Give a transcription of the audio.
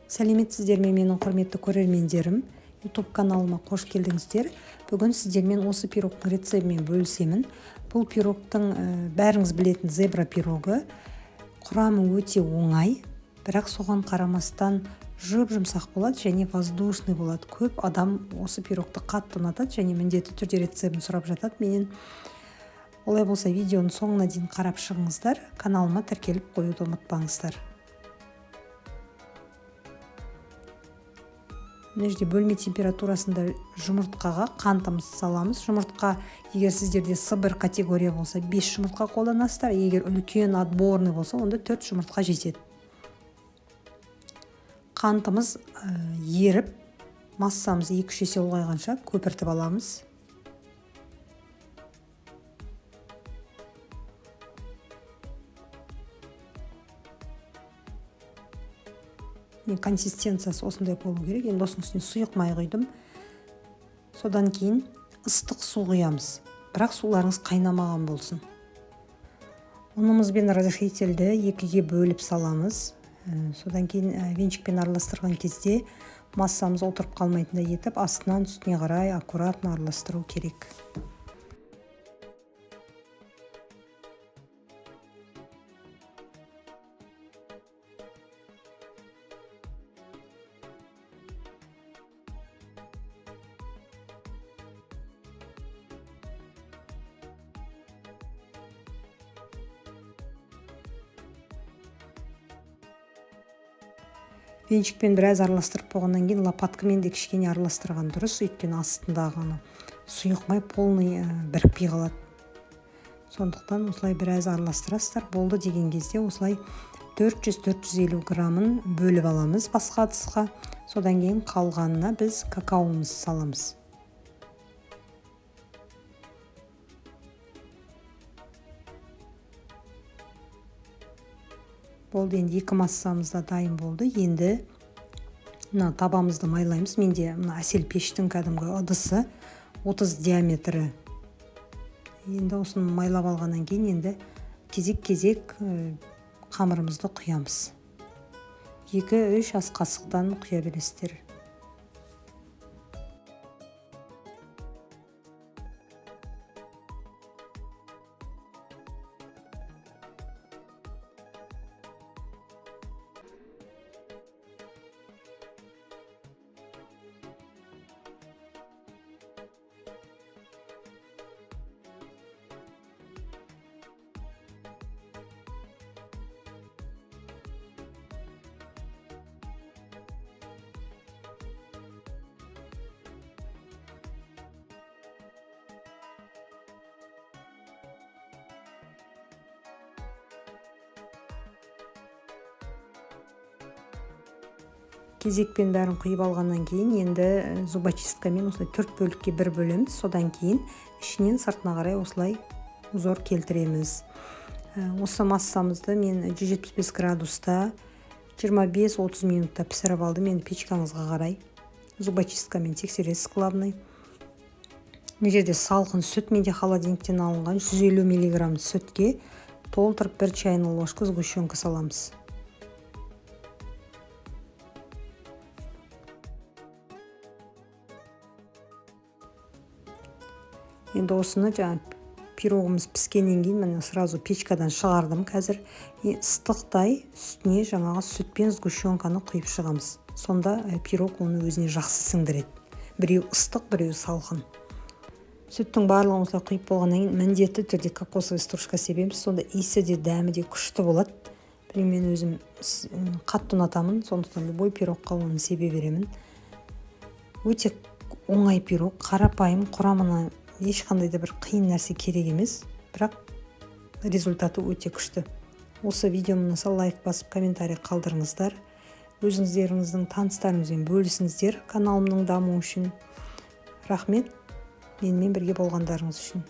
Сәлеметсіздер ме, менің құрметті көрермендерім! YouTube каналыма қош келдіңіздер. Бүгін сіздермен осы пирогтың рецептімен бөлісемін. Бұл пирогтың бәріңіз білетін зебра пирогы. Құрамы өте оңай, бірақ соған қарамастан жұп-жұмсақ болады және воздушный болады. Көп адам осы пирогты қатты ұнатады және міндетті түрде рецептін сұрап жатады менен. Олай болса, видеоның соңына дейін қарап шығыңыздар, каналыма тіркеліп қоюды ұмытпаңыздар. Мына жерде бөлме температурасында жұмыртқаға қантымызды саламыз. Жұмыртқа, егер сіздерде С1 категория болса, 5 жұмыртқа қолданасыздар. Егер үлкен отборный болса, онда 4 жұмыртқа жетеді. Қантымыз еріп, массамыз 2-3 есе ұлғайғанша көпіртіп аламыз. Консистенциясы осындай болу керек. Енді осының үстіне сұйық май құйдым. Содан кейін ыстық су құямыз. Бірақ суларыңыз қайнамаған болсын. Ұнымыз бен разрыхлительді екіге бөліп саламыз. Содан кейін венчикпен араластырған кезде массамыз отырып қалмайтындай етіп, астынан үстіне қарай аккуратно араластыру керек. Венчикпен біраз араластырып болғаннан кейін лопаткамен де кішкене араластырған дұрыс, өйткені астындағы ана сұйық май полный бірікпей қалады. Сондықтан осылай біраз араластырасыздар. Болды деген кезде осылай 400-450 граммын бөліп аламыз басқа ыдысқа. Содан кейін қалғанына біз какаомызды саламыз. Болды, енді екі массамыз да дайын болды. Енді мына табамызды майлаймыз. Менде мына Әсел пештің кәдімгі ыдысы 30 диаметрі. Енді осыны майлап алғаннан кейін енді кезек-кезек қамырымызды құямыз. 2-3 ас қасықтан құя бересіздер. Кезекпен бәрін құйып алғаннан кейін енді зубочисткамен осылай 4 бөлікке бір бөлеміз. Содан кейін ішінен сыртына қарай осылай узор келтіреміз. Осы массамызды мен 175 градуста 25-30 минутта пісіріп алдым. Енді печкаңызға қарай зубочисткамен тексересіз, главный. Мына жерде салқын сүт, менде холодильниктен алынған 150 миллиграмм сүтке толтырып 1 чайный ложка сгущенка саламыз. Енді осыны жаңа пирогымыз піскеннен кейін міне сразу печкадан шығардым. Қазір ыстықтай үстіне жаңағы сүт пен сгущенканы құйып шығамыз. Сонда пирог оны өзіне жақсы сіңдіреді. Біреу ыстық, біреу салқын. Сүттің барлығын осылай құйып болғаннан кейін міндетті түрде кокосовый стружка себеміз. Сонда иісі де, дәмі де күшті болады. Білмеймін, мен өзім қатты ұнатамын, сондықтан любой пирогқа оны себе беремін. Өте оңай пирог, қарапайым, құрамына ешқандай да бір қиын нәрсе керек емес, бірақ результаты өте күшті. Осы видеомды ұнаса лайк басып комментарий қалдырыңыздар. Өзіңіздеріңіздің таныстарыңызбен бөлісіңіздер каналымның дамуы үшін. Рахмет менімен бірге болғандарыңыз үшін.